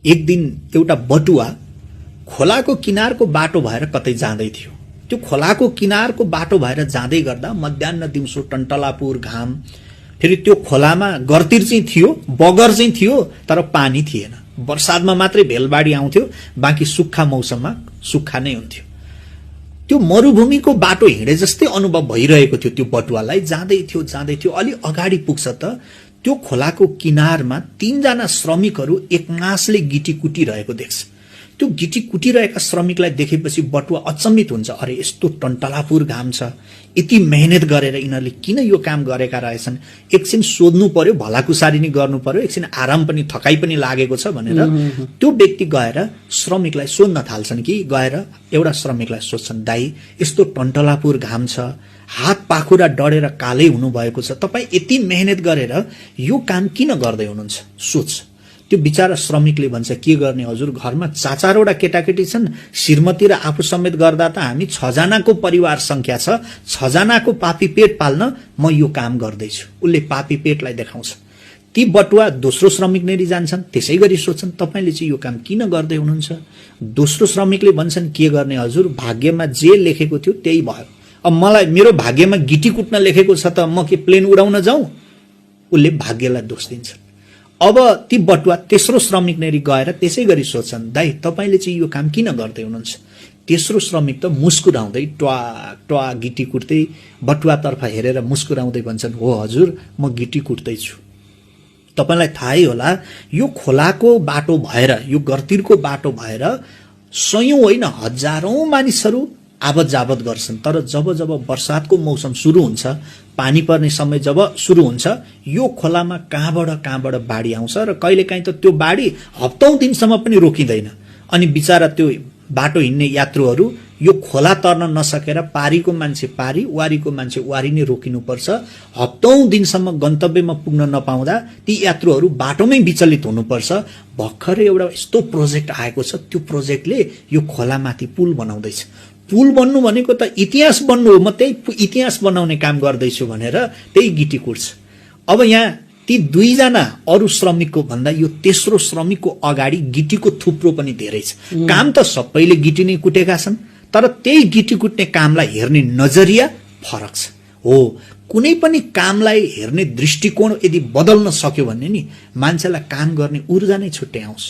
एक दिन एउटा बटुवा खोलाको किनारको बाटो भएर कतै जाँदै थियो। त्यो खोलाको किनारको बाटो भएर जाँदै गर्दा मध्याह्न दिउँसो टन्टलापुर घाम, फेरि त्यो खोलामा गर्तिर चाहिँ थियो, बगर चाहिँ थियो, तर पानी थिएन। वर्षादमा मात्रै भेलबाडी आउँथ्यो, बाँकी सुक्खा मौसममा सुक्खा नै हुन्थ्यो। त्यो मरुभूमिको बाटो हिँडे जस्तै अनुभव भइरहेको थियो त्यो बटुवालाई। जाँदै थियो अलि अगाडि पुग्छ त त्यो खोलाको किनारमा 3 जना श्रमिकहरू एकनासले गिटी कुटिरहेको देख्छ। त्यो गिटी कुटिरहेका श्रमिकलाई देखेपछि बटुवा अचम्मित हुन्छ। अरे यस्तो टन्टलापुर घाम छ, यति मेहनत गरेर यिनीहरूले किन यो काम गरेका रहेछन्? एकछिन सोध्नु पर्यो, भलाकुसारी नै गर्नु पर्यो, एकछिन आराम पनि थकाइ पनि लागेको छ भनेर त्यो व्यक्ति गएर श्रमिकलाई सोध्न थाल्छन् कि गएर एउटा श्रमिकलाई सोध्छन्, दाइ यस्तो टन्टलापुर घाम छ, हात पाखुरा डढेर कालै हुनुभएको छ, तपाईँ यति मेहनत गरेर यो काम किन गर्दै हुनुहुन्छ? सोच। त्यो बिचारा श्रमिकले भन्छ, के गर्ने हजुर, घरमा 4-4वटा केटाकेटी छन्, श्रीमती र आफू समेत गर्दा त हामी 6 जनाको परिवार संख्या छ, 6 जनाको पापी पेट पाल्न म यो काम गर्दैछु। उसले पापी पेटलाई देखाउँछ। ती बटुवा दोस्रो श्रमिक नेरी जान्छन्, त्यसै गरी सोच्छन्, तपाईले चाहिँ यो काम किन गर्दै हुनुहुन्छ? दोस्रो श्रमिकले भन्छन्, के गर्ने हजुर, भाग्यमा जे लेखेको थियो त्यही भयो। अब मलाई मेरो भाग्यमा गिटी कुट्न लेखेको छ त म के प्लेन उडाउन जाउँ? उसले भाग्यलाई दोष दिन्छन्। अब ती बटुवा तेस्रो श्रमिक नेरी गएर त्यसै गरी सोच्छन्, दाइ तपाईले चाहिँ यो काम किन गर्दै हुनुहुन्छ? तेस्रो श्रमिक त मुस्कुराउँदै ट्वा ट्वा गिटी कुट्दै बटुवातर्फ हेरेर मुस्कुराउँदै भन्छन्, हो हजुर, म गिटी कुट्दैछु। तपाईलाई थाहै होला, यो खोलाको बाटो भएर, यो गर्तिरको बाटो भएर सयौं होइन हजारौं मानिसहरू आवत जावत गर्छन्। तर जब जब वर्षातको मौसम सुरु हुन्छ, पानी पर्ने समय जब सुरु हुन्छ, यो खोलामा कहाँबाट बाढी आउँछ र कहिलेकाहीँ त त्यो बाढी हप्तौं दिनसम्म पनि रोकिँदैन। अनि बिचारा त्यो बाटो हिँड्ने यात्रुहरू यो खोला तर्न नसकेर पारीको मान्छे पारी, वारीको मान्छे वारी नै रोकिनुपर्छ। हप्तौं दिनसम्म गन्तव्यमा पुग्न नपाउँदा ती यात्रुहरू बाटोमै विचलित हुनुपर्छ। भर्खरै एउटा यस्तो प्रोजेक्ट आएको छ, त्यो प्रोजेक्टले यो खोलामाथि पुल बनाउँदैछ। पुल बन्नु भनेको त इतिहास बन्नु हो, म त्यही इतिहास बनाउने काम गर्दैछु भनेर त्यही गिटी कुट्छ। अब यहाँ ती 2 जना अरू श्रमिकको भन्दा यो तेस्रो श्रमिकको अगाडि गिटीको थुप्रो पनि धेरै छ। काम त सबैले गिटी नै कुटेका छन्, तर त्यही गिटी कुट्ने कामलाई हेर्ने नजरिया फरक छ। हो, कुनै पनि कामलाई हेर्ने दृष्टिकोण यदि बदल्न सक्यो भने नि मान्छेलाई काम गर्ने ऊर्जा नै छुट्टै आउँछ।